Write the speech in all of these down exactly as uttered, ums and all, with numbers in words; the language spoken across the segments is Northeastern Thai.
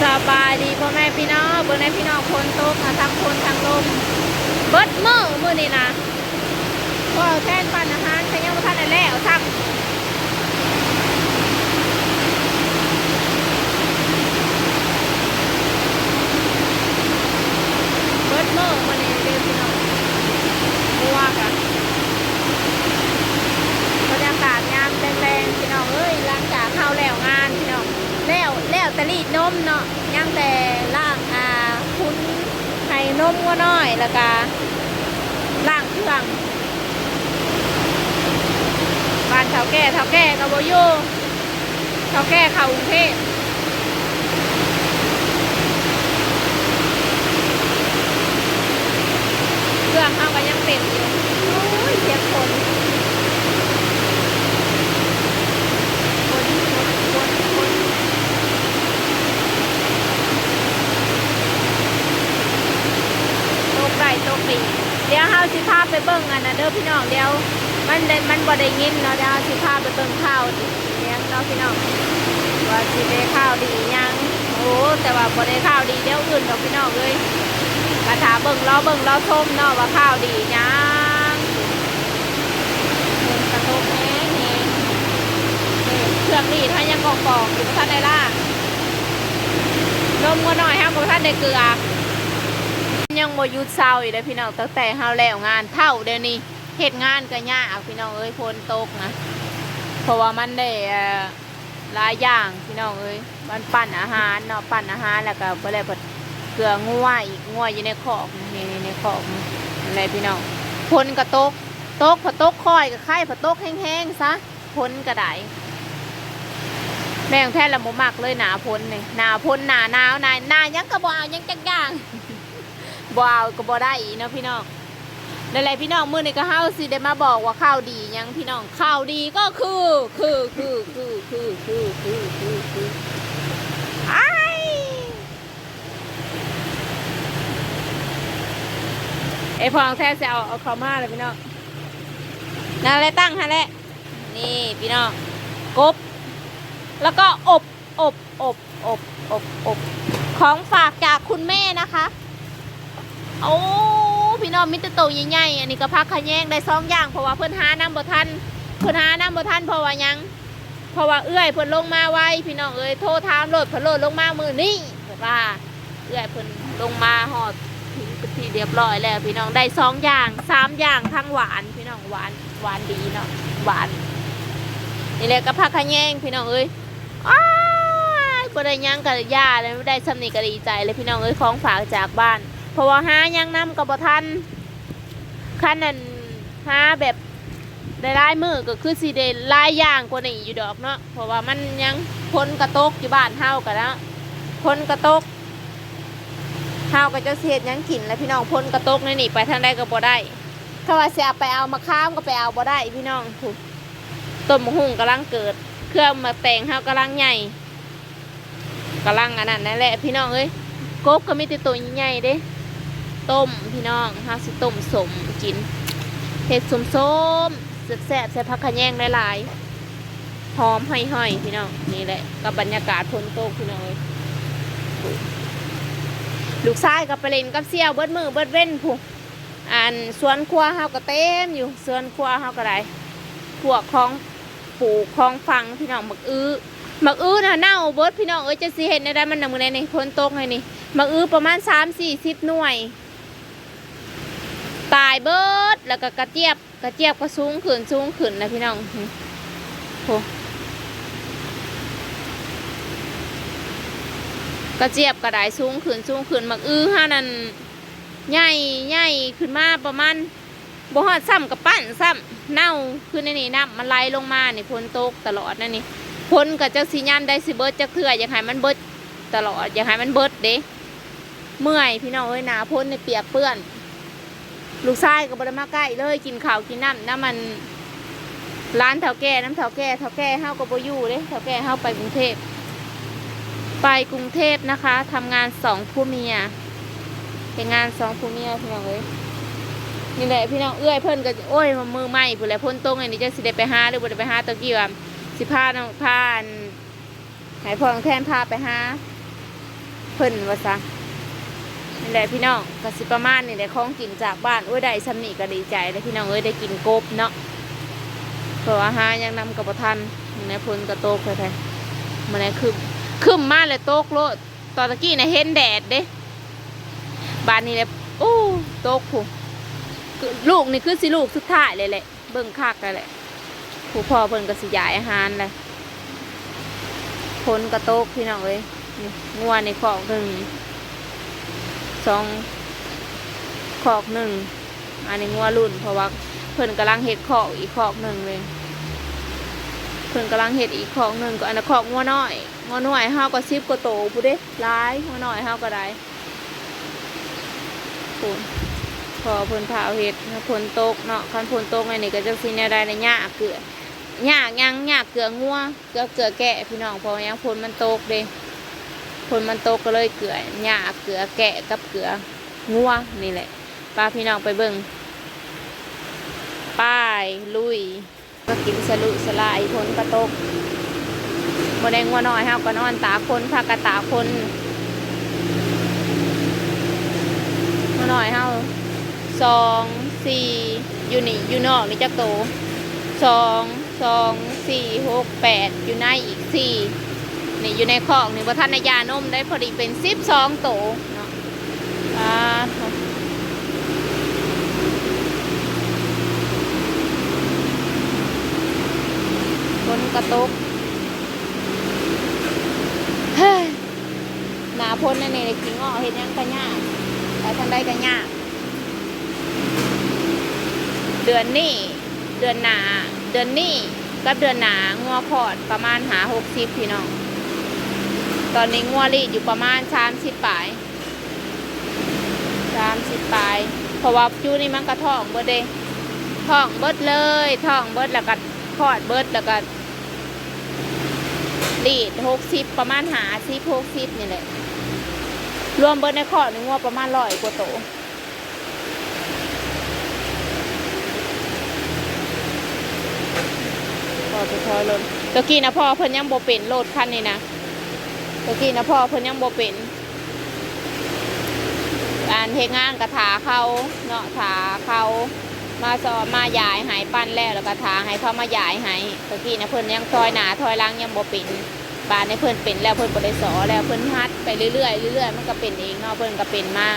สบายดีพ่อแม่พี่น้อง เบิ่งแน่พี่น้อง ฝนตกนะ ทั้งฝนทั้งลม เบิดมื้อมื้อนี้นะ พ่อแทนปั่นอาหารก็ยังบ่ทันได้แล้วซ้ำ เบิดมื้อมื้อนี้เด้อพี่น้อง งัวกะ บรรยากาศยามแลงๆ พี่น้องเอ้ย หลังจากเฮาแล้วงานพี่น้อง แล้ว แล้วแต่รีดนมเนาะ ยังแต่ล้าง อ่า ขุนให้นมงัวน้อย แล้วกะล้างเครื่อง บ้านเฒ่าแก่ เฒ่าแก่ก็บ่อยู่ เฒ่าแก่เข้ากรุงเทพฯ เครื่องเฮาก็ยังเต็มอยู่ โอ้ย เสียงฝน ฝน ฝน ฝน ฝน ตกได้ตกดี เดี๋ยวเฮาสิพาไปเบิ่งอันนั้นเด้อพี่น้อง เดี๋ยวมันได้ มันบ่ได้ยินเนาะ เดี๋ยวเฮาสิพาไปเบิ่งข่าวดีหยังเนาะพี่น้อง ว่าสิได้ข่าวดีหยัง โอ้ แต่ว่าบ่ได้ข่าวดีแนวอื่นดอกพี่น้องเอ้ย ก็ถ้าเบิ่งรอเบิ่งรอชมเนาะ ว่าข่าวดีหยัง ฝนกระตกแฮงแฮง นี่เครื่องรีดเฮายังกองๆ อยู่ บ่ทันได้ล้าง นมงัวน้อยเฮาก็บ่ทันได้เกลือ ยังบ่หยุดเซาอีกเด้อพี่น้อง ตั้งแต่เฮาแล้วงานเท่าเดี๋ยวนี้ เฮ็ดงานก็ยากพี่น้องเอ้ย ฝนตกนะ เพราะว่ามันได้ เอ่อ หลายอย่างพี่น้องเอ้ย มันปั่นอาหารเนาะ ปั่นอาหารแล้วก็บ่แล้วก็เกลืองัวอีก งัวอยู่ในคอก นี่ นี่ ในคอก นั่นแหละพี่น้อง ฝนก็ตก ตก พอตกค่อยก็ไคร้ พอตกแฮงๆ ซะ ฝนก็ได้ แม่ของแท้ละบ่มักเลยหน้าฝนนี่ หน้าฝน หน้าหนาว หน้า หน้าหยังก็บ่เอาหยังจักอย่าง บ่เอาก็บ่ได้อีกเนาะพี่น้อง นั่นแหละพี่น้อง มื้อนี้ก็เฮาสิได้มาบอกว่าข่าวดีหยังพี่น้อง ข่าวดีก็คือ คือ คือ อ้าย ไอ้พองแท้สิเอา เอาเข้ามาเลยพี่น้อง นั่นแหละตั้งหั่นแหละ นี่พี่น้อง กบ แล้วก็อบ อบ อบ อบ อบ อบ ของฝากจากคุณแม่นะคะ โอ้ พี่น้อง มีแต่โตใหญ่ๆ อันนี้ก็ผักขะแยงได้สองอย่าง เพราะว่าเพิ่นหานำบ่ทัน เพิ่นหานำบ่ทัน เพราะว่าหยัง เพราะว่าเอื้อยเพิ่นลงมาไว พี่น้องเอ้ย โทรถามโลด เพิ่นโลดลงมามื้อนี้ เพิ่นว่า เอื้อยเพิ่นลงมาฮอดถึงเป็นที่เรียบร้อยแล้ว พี่น้อง ได้สองอย่าง สามอย่าง ทั้งหวาน พี่น้อง หวาน หวานดีเนาะ หวาน นี่แหละก็ผักขะแยง พี่น้องเอ้ย อ้าย บ่ได้หยังก็อย่าเลย ได้ส่ำนี้ก็ดีใจเลยพี่น้องเอ้ย ของฝากจากบ้าน เพราะว่าหาหยังนำก็บ่ทัน คันนั้นหาแบบได้หลายมื้อก็คือสิได้หลายอย่างกว่านี้อยู่ดอกเนาะ เพราะว่ามันยัง ฝนก็ตกอยู่บ้านเฮาก็เนาะ ฝนก็ตก เฮาก็จะสิเฮ็ดหยังกินล่ะพี่น้อง ฝนก็ตกแนวนี้ ไปทางใดก็บ่ได้ ถ้าว่าสิเอาไปเอามะขามก็ไปเอาบ่ได้พี่น้อง พู้น ต้นมะฮุ่งกำลังเกิด เครือหมากแตงเฮากำลังใหญ่ กำลังอันนั้นนั่นแหละพี่น้องเอ้ย กบก็มีแต่โตใหญ่ๆ เด้ ต้มพี่น้อง เฮาสิต้มส้มกิน เฮ็ดส้มๆ แซ่บๆ ใส่ผักขะแยงหลายๆ หอมห่อยๆ พี่น้อง นี่แหละ กับบรรยากาศฝนตกพี่น้องเอ้ย ลูกชายก็ไปเล่นกับเสี่ยวเบิดมื้อเบิดเว็นพู้น อันสวนครัวเฮาก็เต็มอยู่ สวนครัวเฮาก็ได้ พวกของปลูกของฝังพี่น้อง หมากอื้อ หมากอื้อน่ะเน่าเบิดพี่น้องเอ้ย จะสิเฮ็ดแนวใดมันน่ะ มื้อใดนี่ ฝนตกให้นี่ หมากอื้อประมาณสามสี่สิบหน่วย ตายเบิด แล้วก็กระเจี๊ยบ กระเจี๊ยบก็สูงขึ้น สูงขึ้นนะพี่น้อง โห กระเจี๊ยบก็ได้สูงขึ้น สูงขึ้น หมากอื้อเฮานั่น ใหญ่ ใหญ่ขึ้นมาประมาณ บ่ฮอดซ้ำกับปั้นซ้ำ เน่า คือในนี้น้ำมันไหลลงมานี่ ฝนตกตลอดนั่นนี่ ฝนก็จักสิยามใดสิเบิดจักเทื่อ อยากให้มันเบิดตลอด อยากให้มันเบิดเด้ เมื่อยพี่น้องเอ้ย หน้าฝนนี่เปียกเปื้อน ลูกชายก็บ่ได้มาใกล้เลย กินข้าวกินน้ำนำมัน ร้านเฒ่าแก่ นำเฒ่าแก่ เฒ่าแก่เฮาก็บ่อยู่เด้ เฒ่าแก่เฮาไปกรุงเทพฯ ไปกรุงเทพฯ นะคะ ทำงานสองผัวเมีย เฮ็ดงานสองผัวเมียพี่น้องเอ้ย นี่แหละพี่น้อง เอื้อยเพิ่นก็ โอ้ย มือใหม่พู้นแหละ ฝนตกอันนี้จักสิได้ไปหาหรือบ่ได้ไปหา ตะกี้ว่าสิพาน้อง พาอัน ให้พ่อแทนพาไปหา เพิ่นว่าซะ นี่แหละพี่น้อง ก็สิประมาณนี้แหละ ของกินจากบ้าน โอ้ย ได้ส่ำนี้ก็ดีใจแล้วพี่น้องเอ้ย ได้กินกบเนาะ เพราะว่าหาหยังนำก็บ่ทัน มื้อนี้ฝนก็ตกแท้ๆ มื้อนี้ครึ้ม ครึ้มมาแล้วตกโลด ตอนตะกี้น่ะเห็นแดดเด้ บาดนี้แหละ โอ้ ตกพุ้น คือลูกนี่คือสิลูกสุดท้ายเลยแหละ เบิ่งคักแล้วแหละ ผู้พ่อเพิ่นก็สิย้ายอาหารแหละ ฝนก็ตกพี่น้องเอ้ย นี่งัวนี่คอกหนึ่ง สอง คอกหนึ่ง อันนี้งัวรุ่น เพราะว่าเพิ่นกำลังเฮ็ดคอกอีกคอกหนึ่งเลย เพิ่นกำลังเฮ็ดอีกคอกหนึ่ง ก็อันนั้นคอกงัวน้อย งัวน้อยเฮาก็สิบกว่าโตพุ้นเด้ หลาย งัวน้อยเฮาก็ได้ พุ้น พ่อเพิ่นพาเอาเฮ็ด ฝนตกเนาะ คันฝนตกแนวนี้ก็จักสิแนวใดนะ ยากเกือ ยากหยัง ยากเกืองัว เกือ เกือแกะพี่น้อง เพราะว่าหยัง ฝนมันตกเด้ ฝนมันตกก็เลยเกือ ยากเกือแกะกับเกืองัวนี่แหละ ปาพี่น้องไปเบิ่ง ไป ลุย ก็กินสลุสลาย ฝนก็ตก บ่ได้ งัวน้อยเฮาก็นอนตากฝน พากันตากฝน งัวน้อยเฮา สอง สี่ อยู่นี่ อยู่นอกนี่จักโต สอง สอง สี่ หก แปด อยู่ในอีกสี่ นี่อยู่ในคอกนี่บ่ทันได้หย่านมได้ พอดีเป็นสิบสองโตเนาะ อ่า ฝนก็ตก เฮ้ย หน้าฝนนั่นนี่ ได้ขี้เงาะเฮ็ดหยังก็ยาก ไปทางใดก็ยาก เดือนนี้ เดือนหน้า เดือนนี้กับเดือนหน้า งัวคลอดประมาณห้าหกสิบพี่น้อง ตอนนี้งัวลีดอยู่ประมาณสามสิบปลาย สามสิบปลาย เพราะว่าจุนี่มันก็ท้องเบิดเด้ ท้องเบิดเลย ท้องเบิดแล้วก็คลอดเบิด แล้วก็ลีดหกสิบ ประมาณห้าสิบ หกสิบนี่แหละ รวมเบิดในคอกนี่งัวประมาณร้อยกว่าโต พ่อจะถอยรถ ตะกี้นะพ่อเพิ่นยังบ่เป็นรถคันนี้นะ ตะกี้นะพ่อเพิ่นยังบ่เป็น อันเฮ็ดงานก็ถ่าเขาเนาะ ถ่าเขามาสอบมาย้ายให้ ปั่นแล้ว แล้วก็ถ่าให้เขามาย้ายให้ ตะกี้นะเพิ่นยังถอยหน้าถอยหลังยังบ่เป็น บาดนี้เพิ่นเป็นแล้ว เพิ่นบ่ได้สอแล้ว เพิ่นหัดไปเรื่อยๆ เรื่อยๆ มันก็เป็นเองเนาะ เพิ่นก็เป็นมา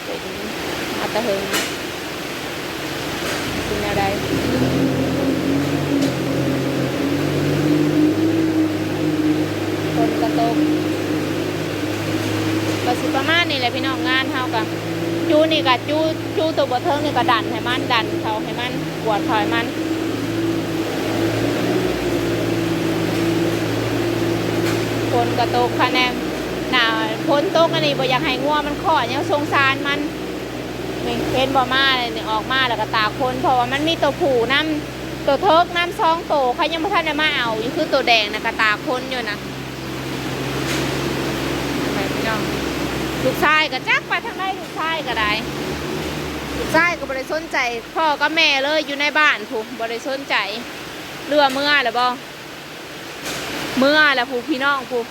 เป็นมาแต่เฮิง เป็นแนวใด ฝนก็ตก ก็สิประมาณนี้แหละพี่น้อง งานเฮาก็ จูนี่ก็ จู จูตัวบ่เทิงนี่ก็ดันให้มัน ดันเขาให้มัน กวดเขาให้มัน ฝนก็ตกคะแนน หน้าฝนตกอันนี้บ่อยากให้งัวมันคลอด ยังสงสารมัน นี่เห็นบ่ มาเลยนี่ ออกมาแล้วก็ตากฝน เพราะว่ามันมีตัวผู้นำ ตัวเทิกนำสองตัว เขายังบ่ทันได้มาเอาอยู่ คือตัวแดงนะก็ตากฝนอยู่นะ นั่นแหละพี่น้อง ลูกชายก็จักไปทางใด ลูกชายก็ได้ ลูกชายก็บ่ได้สนใจพ่อกับแม่เลย อยู่ในบ้านพุ้น บ่ได้สนใจ หรือว่าเมือแล้วบ่ เมือแล้วพุ้น พี่น้องพุ้น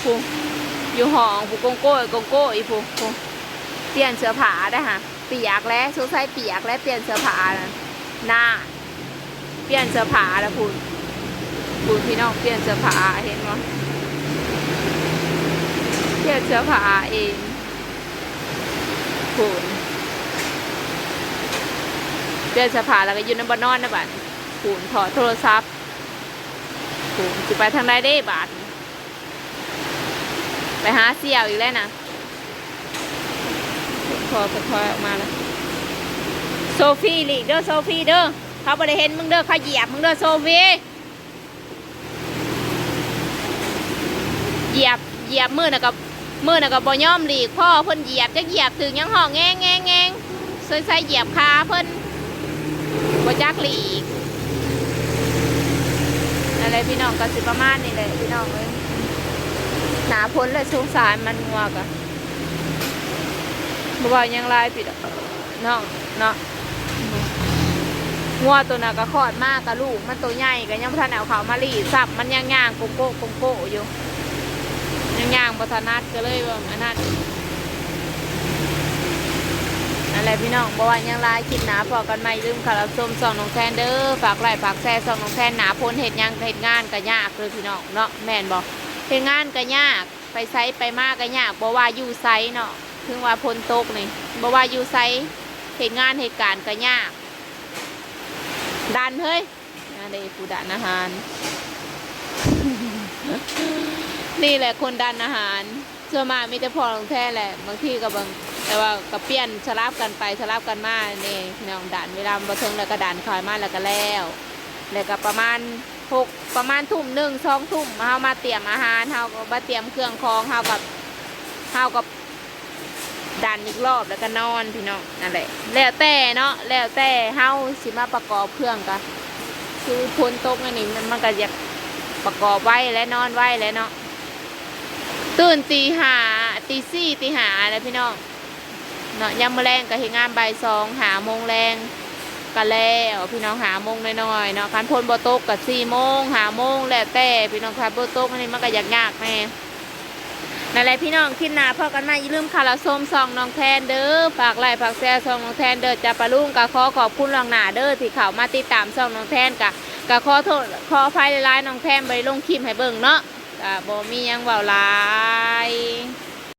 พุ้น อยู่ห้องพุ้น โกงโก้ยโกงโก้ยพุ้น พุ้น เปลี่ยนเสื้อผ้าได้อค่ะ เปียกแล้ว สงสัยเปียกแล้ว เปลี่ยนเสื้อผ้าน่ะ น่า เปลี่ยนเสื้อผ้าแล้วพุ้น พุ้นพี่น้อง เปลี่ยนเสื้อผ้า เห็นบ่ เปลี่ยนเสื้อผ้าเอง พุ้น เปลี่ยนเสื้อผ้าแล้วก็อยู่ในบ่อนนอนนะบัด พุ้น ถอดโทรศัพท์ พุ้น สิไปทางใดเด้บาด ไปหาเสี่ยวอีกแล้วนะ พอก็ถอยออกมาแล้ว โซฟี หลีกเด้อ โซฟีเด้อ เขาบ่ได้เห็นมึงเด้อ เขาเหยียบมึงเด้อ โซฟี เหยียบ เหยียบ มื้อน่ะก็ มื้อน่ะก็บ่ยอมหลีก พ่อเพิ่นเหยียบ จักเหยียบถืกหยัง ฮ้องแงงแงงแงง สงสัยเหยียบขาเพิ่น บ่จักหลีก นั่นแหละพี่น้อง ก็สิประมาณนี้แหละพี่น้องเอ้ย หน้าฝนและสงสารมัน งัวก็บ่เว้าหยังหลายพี่น้องเนาะ เนาะ งัวตัวน่ะก็คลอดมากับลูกมันตัวใหญ่ ก็ยังบ่ทันเอาเข้ามาลีดซ้ำ มันยังย่างโกงโก้โกงโก้อยู่ ยังย่างบ่ถนัดก็เลยว่าอันนั้น นั่นแหละพี่น้อง บ่ว่าหยังหลาย คลิปหน้าพ้อกันใหม่ อย่าลืมเข้ารับชมช่องน้องแทนเด้อ ฝากไลค์ฝากแชร์ช่องน้องแทน หน้าฝนเฮ็ดหยังเฮ็ดงานก็ยากเลยพี่น้องเนาะ แม่นบ่ เฮ็ดงานก็ยาก ไปไสไปมาก็ยาก บ่ว่าอยู่ไสเนาะ ถึงว่าฝนตกนี่ บ่ว่าอยู่ไส เฮ็ดงานเฮ็ดการก็ยาก ดันเฮ้ย นั่นเด้ผู้ดันอาหาร นี่แหละคนดันอาหาร ส่วนมากมีแต่พ้อน้องแทนแหละ บางทีก็บาง แต่ว่าก็เปลี่ยนสลับกันไปสลับกันมานี่พี่น้อง ดันเวลาบ่เทิงแล้วก็ดันเข้ามาแล้วก็แล้ว แล้วก็ประมาณหก ประมาณทุ่มหนึ่ง สองทุ่ม เฮามาเตรียมอาหาร เฮาก็มาเตรียมเครื่องของ เฮากับ เฮากับดันอีกรอบแล้วก็นอนพี่น้อง นั่นแหละ แล้วแต่เนาะ แล้วแต่เฮาสิมาประกอบเครื่องกะ คือฝนตกอันนี้มัน มันก็อยากประกอบไวและนอนไวแหละเนาะ ตื่นตีห้า ตีสี่ ตีห้าแหละพี่น้อง เนาะ ยามมื้อแลงก็เฮ็ดงานบ่ายสอง ห้าโมงแลงก็แล้ว พี่น้อง ห้าโมงน้อยๆ เนาะ คันฝนบ่ตกก็สี่โมง ห้าโมง แล้วแต่พี่น้อง คันบ่ตกอันนี้มันก็ยากๆ แหน่ นั่นแหละพี่น้อง คลิปหน้าพ้อกันใหม่ อย่าลืมเข้ารับชมช่องน้องแทนเด้อ ฝากไลค์ฝากแชร์ช่องน้องแทนเด้อจ้า ป้าลุงก็ขอขอบคุณล่วงหน้าเด้อ ที่เข้ามาติดตามช่องน้องแทน ก็ ก็ขอโทษขออภัยหลายๆ น้องแทนบ่ได้ลงคลิปให้เบิ่งเนาะ ก็บ่มีหยังเว้าหลาย